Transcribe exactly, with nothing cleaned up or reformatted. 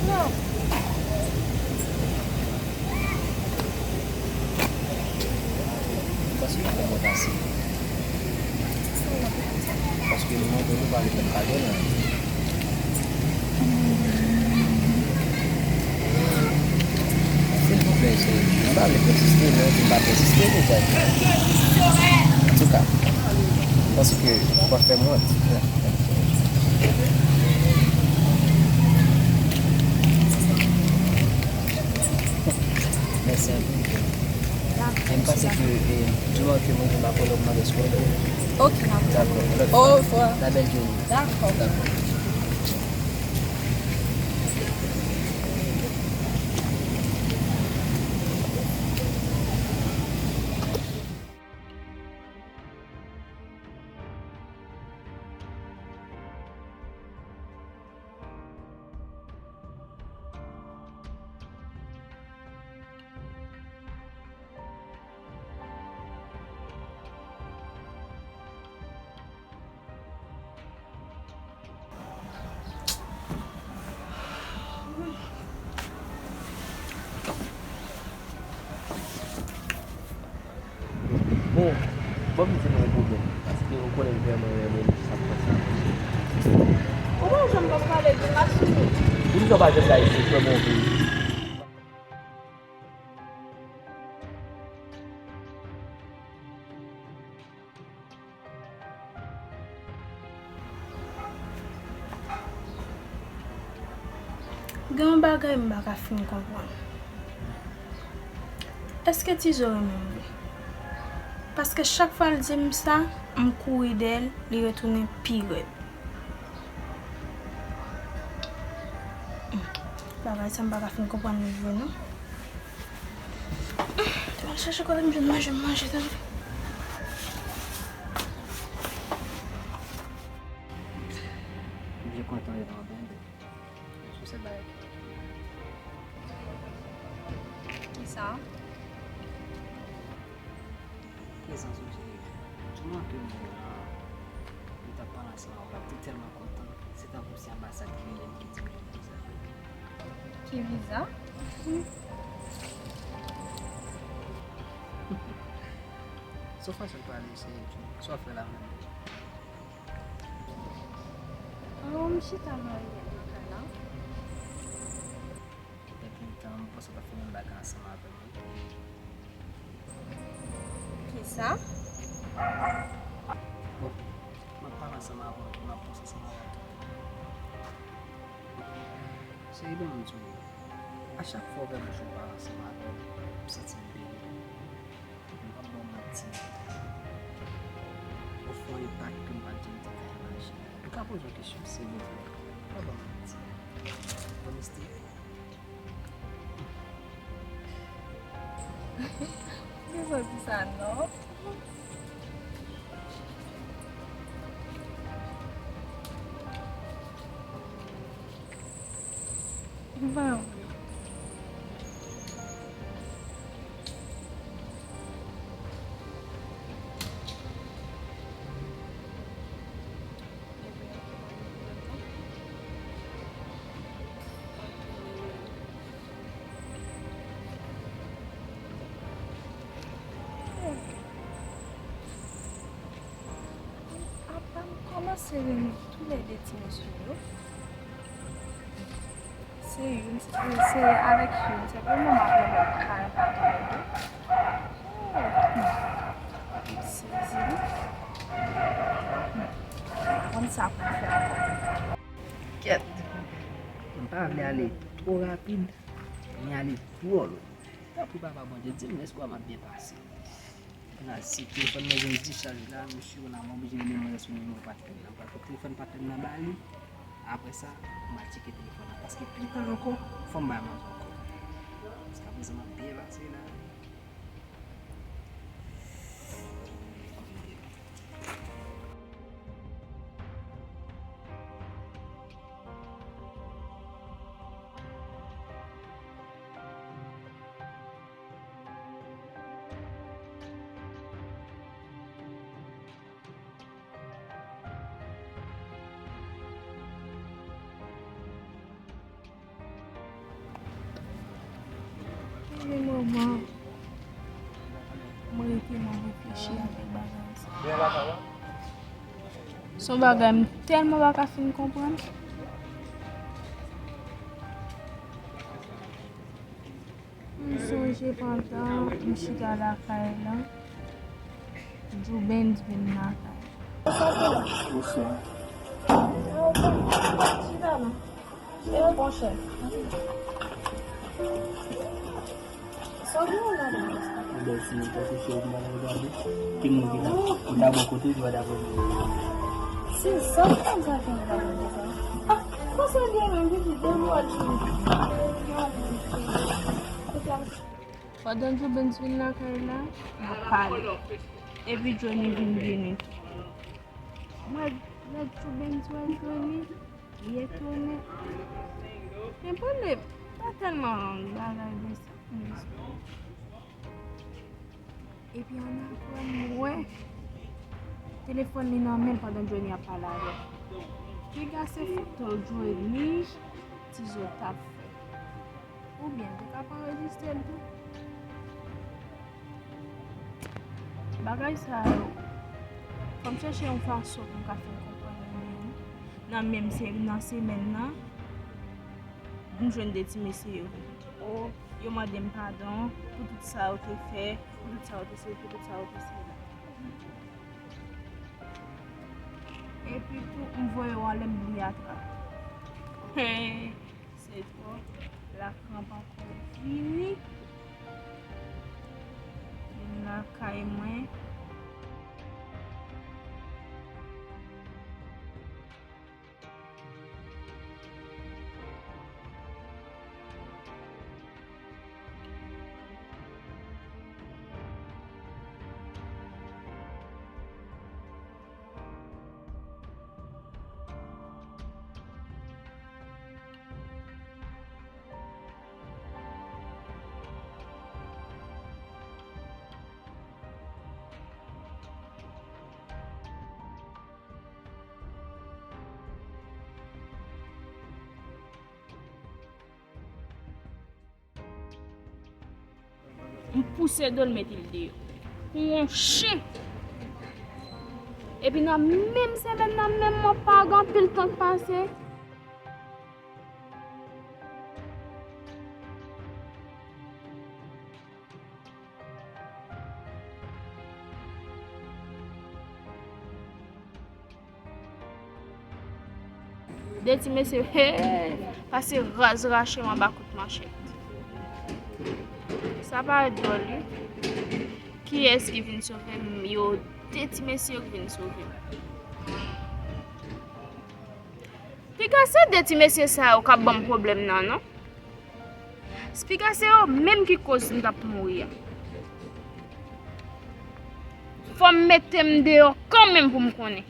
Non. Paske ou fè mwen pase. Paske mwen, pou nou pale, mwen pa gen nan. Silvouplè, cheri, mwen pa vle pèsiste, men ou di m pa pèsiste deja. Antouka, paske ou pa fè m wont. Mèsi anpil. Dakò, e m panse ke, e, diman ke mwen vin pa pwòl, w ap mande si w wè l. Ok, n ap. Dakò, lòt fwa. Ovwa. La bèl jounen. Dakò. Dakò. Bon, bon, m di nou yon pwoblèm, paske ou konnen m vrèman renmen nou, se sa k fè sa. Ou pa janm pa pale de m a sou. Ou di sa w pa janm la isit, vrèman ou vle. Gen yon bagay m pa ka fin konprann. Èske Tizo renmen m vre? Paske chak fwa l di m sa, m kouri dèyè l, li retounen pi rèd. Hmm. Bagay sa m pa ka fin konprann li vre non. Te al chache kote m jwenn manje, m manje tande. M byen kontan de tande, sou sèl bagay ki. Kisa? Prezans ou, cheri. Di mwen ke mwen, mwen t ap pale ansanm avè w la, m te tèlman kontan. Se tankou se anbasad ki rele m, ki di m konsa. Ki viza? Sou fason l pale, se sa w fè la menm. Oh, m chita marye nan kay la. Depi yon tan, m panse w t ap fè menm bagay ansanm avè m, wi. Kisa? Bon, m ap pale ansanm avè w, epi m ap panse ansanm avè w tou. Cheri, ban m di w, a chak fwa w ouvè bouch ou pale ansanm avè m, m santi m beni. M p ap ba w manti. Ou fè yon enpak ke m pa t janm te ka imajine. M ka poze w kesyon, silvouplè? Pa ban m manti. Bon, Misty. Ou bezwen di sa non. Ban m. Apa m kòmanse renmen toulède ti mesye yo. Se youn, se, se avèk youn, se pou mwen m ap renmen kal pa toulède. Oh, hmm. M sezi wi. Hmm. Konn sa pou m fè ankò. Kèt. M pa vle ale twò rapid, ni ale twò lwen. Tanpri, Papa Bondye, di m lè m ap byen pase. Epi la, si telefòn mwen gen dischaj la, mesye, mwen oblije rememore sou nimewo patnè m nan. M pral pran telefòn patnè m nan ba li. Apre sa, m a tcheke telefòn nan. Paske pi ta ankò, fò m bay manzè yon kòb. Jiskaprezan, m ap byen pase la. Gen moman, mwen rete, mwen reflechi avèk bagay sa. Se yon bagay m tèlman pa ka fin konprann. M sonje pandan m chita lakay la, Jubens vin lakay. Chita la. E w, monchè? Sa w gen la? Ou bèl si mwen pase chèz mwen al gade. Ki moun ki la? Ou ta bò kote ou pa ta bò kote? Se sa w konn sa ki mwen ta konn sa. Ah, konsa l ye menm, pitit, depi w al chita. Pandan Jubens vin lakay la, n ap pale. Epi Johnny vin vini. Mwen, lè Jubens wè Johnny, li etone. Men pale, pa tèlman bagay de sa, men epi annapre m wè telefòn li nan men l pandan Johnny ap pale avè l. Piga se foto Johnny Tizo t ap fè. Oubyen l te ka pa anrejistre l tou. Bagay sa yo, fò m chèche yon fason pou m ka fè l konprann mwen menm. Nan menm se, nan semèn nan, m jwenn de ti mesye yo. O, yo mande m padon pou tout sa yo te fè, pou tout sa yo te se, pou tout sa yo te se la. Epi tou, m voye yo anlè, m bliye atrap. Se twòp. Lakranp ankò vini. Vin lakay mwen. M pouse do l mete l deyò. Kou yon chen. Epi nan menm semèn nan menm, mwen pa gen anpil tan k pase. De ti mesye, he, pase raz rache m anba kout manchèt. Sa parèt dwòl, wi. Kiyès ki vin sove m? Yo, de ti mesye yo ki vin sove m. Piga se de ti mesye sa yo k ap ban m pwoblèm nan, non. Piga se yo menm ki koz m t ap mouri a. Fò m mete m deyò kanmenm pou m konnen.